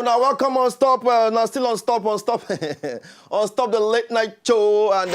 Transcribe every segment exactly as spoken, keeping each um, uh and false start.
Now, welcome on Stop. Uh, now, still on Stop, on Stop, on Stop the late night show. And uh,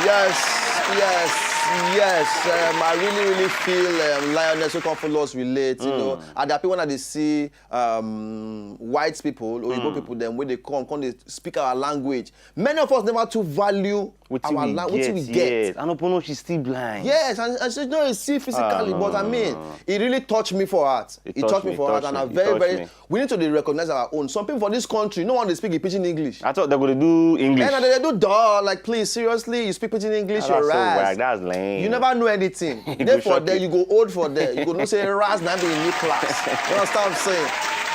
yes, yes, yes. Um, I really, really feel um, Lioness who come follow us relate. You know, and happy when I dey see um, white people, Oyibo people, them when they come, come they speak our language. Many of us never too value Wetin our we la- get, wetin we get. Yes. And open she still blind. Yes, and, and she's not see physically, Ah, but no, I no, mean, no, no. It really touched me for heart. It, touched touched me, me, for it heart, touched and I'm me, it very, touched very. me. We need to recognize our own. Some people for this country, no one they speak in pidgin English. I thought they go to do English. And they do duh, like, please, seriously, you speak pidgin English, That's you're so right. Whack. That's lame. You never know anything. It go Therefore, shock then you. You go old for there. You go no say ras na be in new class. You understand what I'm saying?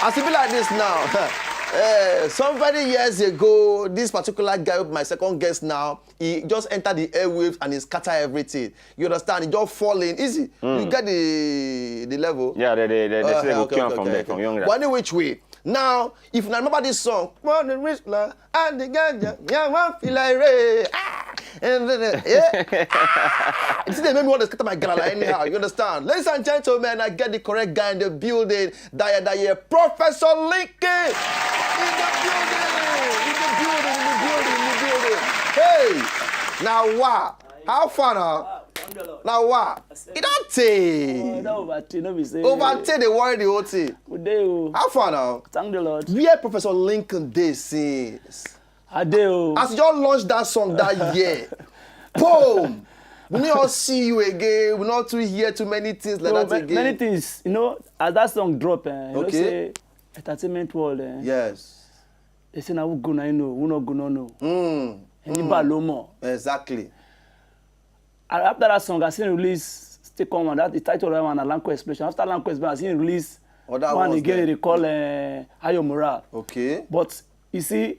As it be like this now. Uh, some very years ago, this particular guy, my second guest now, he just entered the airwaves and he scatter everything. You understand? He just fall in easy. You get the the level. Yeah, they they they, they Uh, say they go okay, kill okay, from okay, there, okay. From young. But any which way, now if you remember this song, "Morning Whistler and the ganja, yeah, one feel like rain." Ah, and then, uh, yeah. Ah, you see, they make me want to scatter my galala anyhow. You understand, ladies and gentlemen? I get the correct guy in the building. Daya Daya, Professor Lincoln in the building, in the building, in the building, in the building. Hey, now what? How far now? Now what? It don't take. That overtake, no be say. Overtake, they worry the whole thing. Good day, oh. How far now? Thank the Lord. Where Professor Lincoln dey since? I dey, oh. As you just launched that song that year, boom! We no see you again. We not too hear too many things like So, that ma- again. Many things, you know, as that song drop, eh, you Okay. know say entertainment world, eh, Yes. They say na who go na you know, who no go no know. Mm. Ẹni bá ló mọ̀. Exactly. And after that song, I still release second one. That the title of that one na Lanko Explosion. After Lanko Explosion, I still release Other one ones again. There. They call uh, Ayo Morale. Okay. But you see,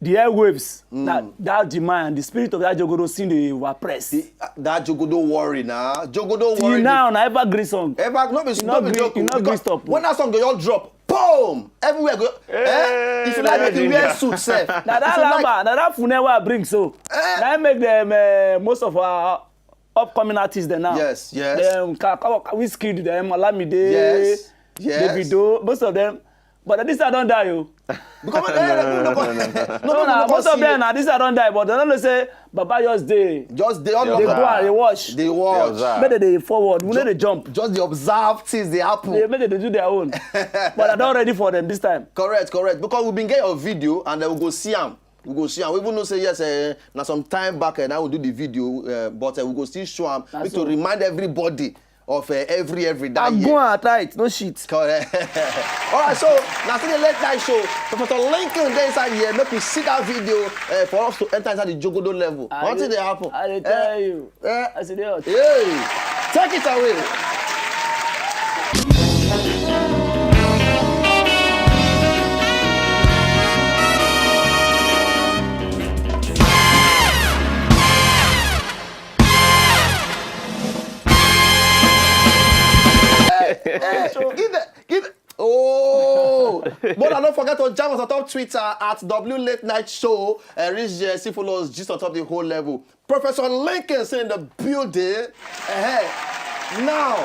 the airwaves, that that demand, the spirit of that Jogodo scene, they were pressed. The, uh, that Jogodo worry now. Jogodo Till worry. now, na evergreen song. Ever no be You no not be gree- joke. you not gree Because stop. When that song go just drop, boom! Everywhere go. Eh? If you like, Hey, make you wear suit, sef. Na that If you like- lamba, na that fune wey I bring so. Eh? Na im make them uh, most of our upcoming artists dem now. Yes, yes. Dem Ka- Ka- Wizkid, dem Olamide, Yes, yes. Davido, most of them. But this I don't die, oh. Because when, eh, no, no, no, No, na most of them na this I don't die, but they don't know say Baba just dey. Just they all They of go them. and they watch. They watch. They observe. Make they dey forward. We no dey jump. Just they observe things they happen. They make they do their own. But I don ready for them this time. Correct, correct. Because we been get your video and then we go see am. We go see am. We even know say yes, eh, na some time back, eh, now we do the video, eh, but eh, we go still show am. Na Need so. To remind everybody of eh, every every that I year. go and tight, no shit. Correct. All right, so now see the late night show. Professor Lincoln dey inside here. Make we see that video uh, for us to enter inside the Jogodo level. I What did dey- they happen? I dey Eh, tell you. eh, I say dey hot. Hey, take it away. Eh, eh, give the, give the, oh, but I don't forget to jam us on top Twitter at W Late Night Show. Uh, reach there, see follow us just on top the whole level. Professor Lincoln say in the building. Eh, now,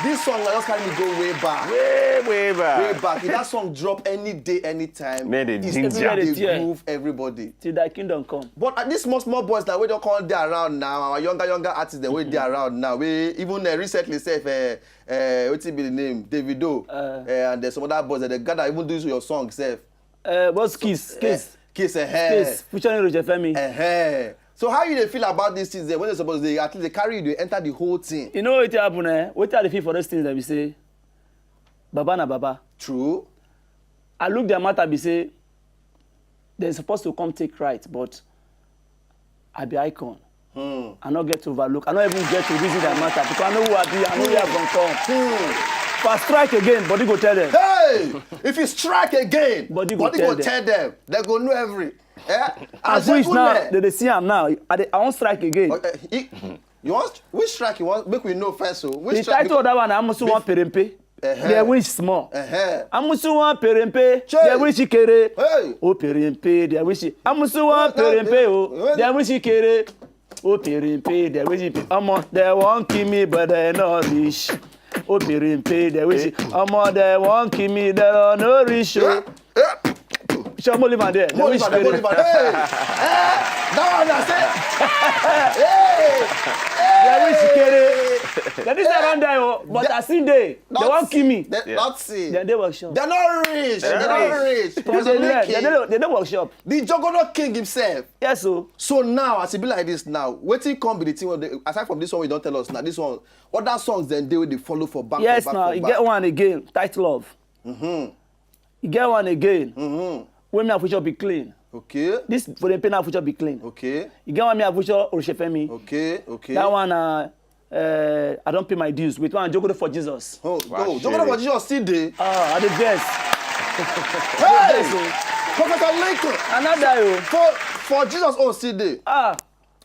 this song na just carry me go way back. Way way back. Way back. If that song drop any day, anytime, Man, they it's ginger. everywhere they Everywhere they groove everybody. Till thy kingdom come. But uh, these small small boys that we don't call there around now, our younger younger artists that we there around now. We even uh, recently say uh, uh, what be the name, Davido, Uh. uh, and there's some other boys that they gather even do your song self. Uh, what's Kiss? Kiss. Kiss a Kiss. Featuring Roger Femi. Uh-huh. So how you dey feel about these things? There when they suppose they at least they carry you, they enter the whole thing. You know what happen, eh? What are the feel for those things that we say? Baba na Baba. True. I look their matter, be say, they're supposed to come take right, but I be icon. I no get to overlook. I no even get to reason their matter because I know who I be. I know where I from come. If I strike again, body go tell them. Hey, if you strike again, Body go body tell go them. Tell them. They go know every. Eh? As which now, Ajegunle. They dey see am now. I dey, I won't strike again. Uh, uh, he- you want which strike you want? Make we know first. So which The strike? title of that one, Amusu wan perempe. Uh-huh. They wish small. Uh-huh. Amusu wan perempe. Chey. They wish kere. Hey. O perempe. They wish. Amusu wan Well, that- perempe. O. well, They wish kere. O perempe. They wish. Omo, they wan kill me, but they no reach. Obìnrin pay the way she, ọmọ dem wan kill me, dem no reach o. Ṣé mo leave am there? Mo leave am there, mo leave am there. Hey, eh, that one I say. Hey, hey. Dem wish kere. Dem this time don die o, but I still dey. Dem wan kill me. Dem not see. Dem dey workshop. Dem not reach. Dem not reach. Dem dey learn. Dem dey workshop. The Jogodo king himself. Yes o. So now, as e be like this now, wetin come be the thing wey dey, aside from this one wey you don tell us now, this one, other songs dem dey wey dey follow for back, for back, for back. Yes, now e get one again, Tight Love. Mm-hmm. E get one again. Mm-hmm. Wey me and Future be clean. Okay. This for the pain and Future be clean. Okay. E get one me and Future Orishefemi. Okay, okay. That one, uh, uh, I don pay my dues with one Jogodo for Jesus. Oh, oh, Jogodo for Jesus still dey. Ah, I dey vex. Hey! Professor Lincoln. Another o. For, for Jesus own still dey. Ah.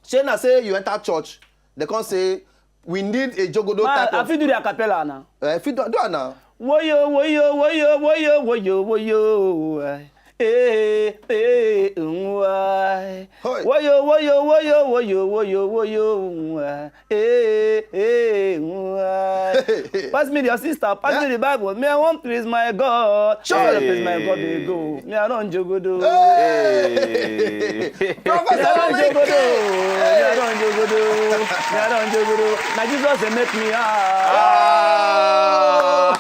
Shey na say you enter church, they come say, "We need a Jogodo type of." I fit do the a cappella now. Eh, fit do, do am now. Woyo, woyo, woyo, woyo, woyo, woyo. Eh, eh, mm, why? Hey. Woyo, woyo, woyo, woyo, woyo, woyo, mm, eh, eh, mm, why? Pass me your sister, pass me the Bible. Me, I wan praise my God. Sure. I wan praise my God, dey go. Me, I don Jogodo. Hey. Professor Lincoln. Me, I don Jogodo. Me, I don Jogodo. Na Jesus dey make me, ah. Ah.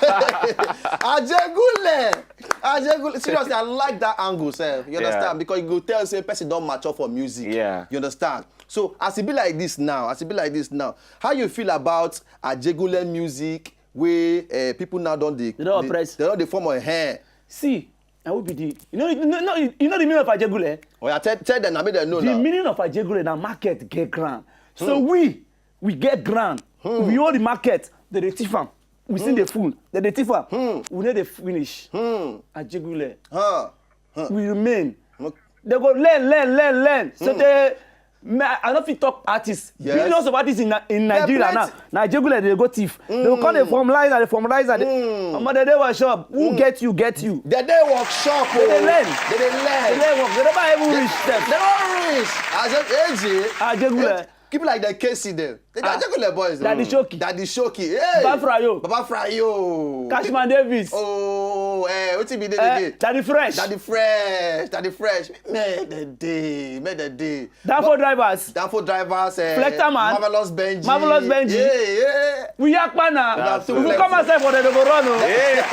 Ajegunle. Ajegunle. Seriously, I like that angle, sef. You understand? Yeah. Because you go tell say person don mature for music. Yeah. You understand? So, as e be like this now, as e be like this now, how you feel about Ajegunle music wey, eh, people now don dey, they don dey form a hair? See, na who be the, you know, you know, you know, you know the meaning of Ajegunle? Oh, yeah, tell, tell them, na make them know now. The meaning of Ajegunle na market get ground. So we, we get ground. We own the market. They dey thief am. We still dey full. They dey thief am. We no dey finish. Ajegunle. We remain. They go learn, learn, learn, learn. So they, me, I, I no fit talk artists. Yes. Billions of artists in Ni-, in Nigeria now. Ajegunle dey go thief. They go come dey formalize and dey formalize and dey. Omo, they dey workshop. Who get you, get you. They dey workshop. They dey learn. They dey learn. They dey work. They never even reach sef. They don reach. Ajegunle. Keep like the K C dem. Ajegunle boys. Daddy Shoki. Daddy Shoki. Hey. Baba Frayo. Baba Frayo. Cashman Davis. Oh, eh, wetin be name again? Daddy Fresh. Daddy Fresh. Daddy Fresh. Make the day. Make the day. Danfo Drivers. Danfo Drivers. Eh, Flector Man. Marvelous Benji. Marvelous Benji. Yeah, yeah. We yakpa na. If we come outside for the, they go run o. Yeah.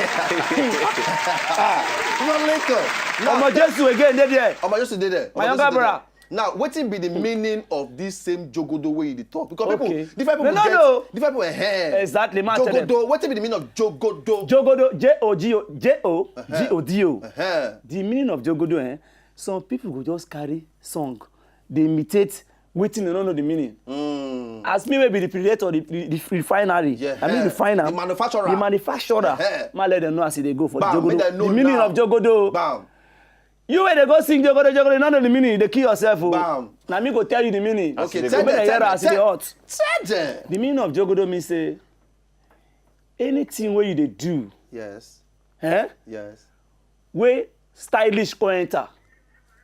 Ah, no later. Omo Jesu again dey there. Omo Jesu dey there. My younger brother. Now, wetin be the meaning of this same Jogodo wey you dey talk? Because people, different people get different people, eh. Exactly, ma tell them. Jogodo, wetin be the meaning of Jogodo? Jogodo, J O G O, J O G O D O. The meaning of Jogodo, eh? Some people go just carry song, dey imitate wetin they no know the meaning. As me wey be the predator, the, the, the refinery, I mean the refiner, the manufacturer, the manufacturer, ma let them know as e dey go for Jogodo. The meaning of Jogodo. Bam. You wey dey go sing Jogodo, Jogodo, you no know the meaning, you dey kill yourself o. Bam. Na me go tell you the meaning. Okay, tell them, tell them, as e dey hot. Tell them. The meaning of Jogodo mean say anything wey you dey do, yes, eh? Yes. Wey stylish come enter,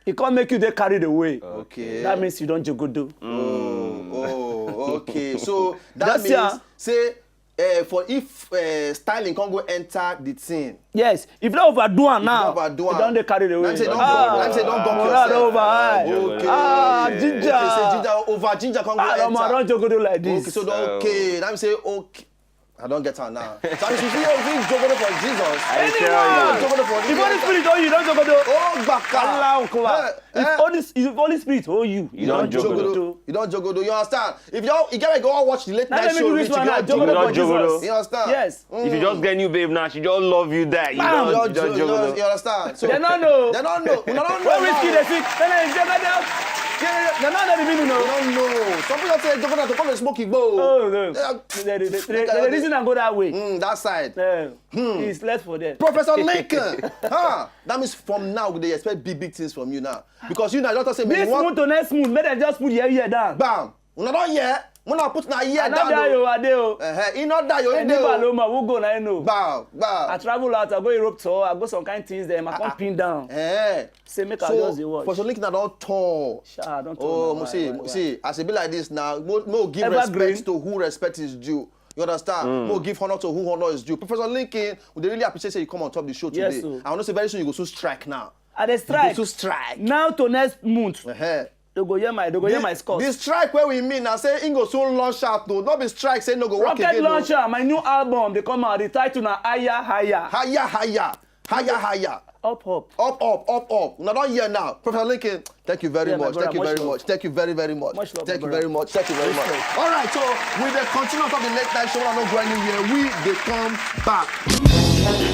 e come make you dey carried away. Okay. That means you don Jogodo. Oh, oh, okay. So that means say, eh, for if, eh, styling come go enter the thing. Yes, if you don overdo am now, you don dey carried away. Let me say don go. Let me say don go. Over. Okay. Ah, ginger. Okay, say ginger, over ginger come go enter. Ah, omo, I don Jogodo like this. Okay, so don, okay. Let me say okay. I don get am now. So if you feel, if you Jogodo for Jesus, anyone. Jogodo for Jesus. If Holy Spirit hold you, you don Jogodo. Oh, gbaka. Allahu Akbar. Eh, if Holy, if Holy Spirit hold you, you don Jogodo. You don Jogodo. You understand? If you don, you get, go watch the late night show, you don Jogodo for Jesus. You understand? Yes. If you just get new babe now, she just love you, die. You don Jogodo. You understand? So they no know. They no know. They no know. When Wizkid dey sing, they no know the meaning o. They no know. Some people say Jogodo to come and smoke igbo. Oh, no. They, they, they, they, they reason and go that way. Mm, that side. Eh, it's left for them. Professor Lincoln. Huh? That means from now, they expect big, big things from you now. Because you now, don't say this moon to next moon, make them just put your ear down. Bam. Una don hear? Una put na ear down o. I no die o, I dey o. Eh, eh, e no die o, e dey o. Anybody who go, na know. Bam, bam. I travel out, I go Europe tour, I go some kind things there, I come pin down. Eh. Say make I just dey watch. So, Professor Lincoln don tall. Sha, I don tall. Oh, see, as e be like this now, mo, mo give respect to who respect is due. You understand? Mo give honor to who honor is due. Professor Lincoln, we dey really appreciate say you come on top the show today. Yes, sir. I know say very soon you go soon strike now. I dey You strike. go soon strike. Now to next month, Uh-huh. they go hear my, they go hear my scores. The strike wey we mean na say im go soon launch out though. No be strike say no go work Rocket again. o. Launcher, my new album, they come out. The title na Higher Higher. Higher, higher, higher, higher. Up up. Up, up, up, up. Una don hear now. Professor Lincoln, thank you very Yeah, my much. brother, Thank you much very love. much. Thank you very, very much. Much love, Thank my you brother. very much. Thank you very much. Respect. All right, so we dey continue on the late night show. I no go anywhere. We dey come back.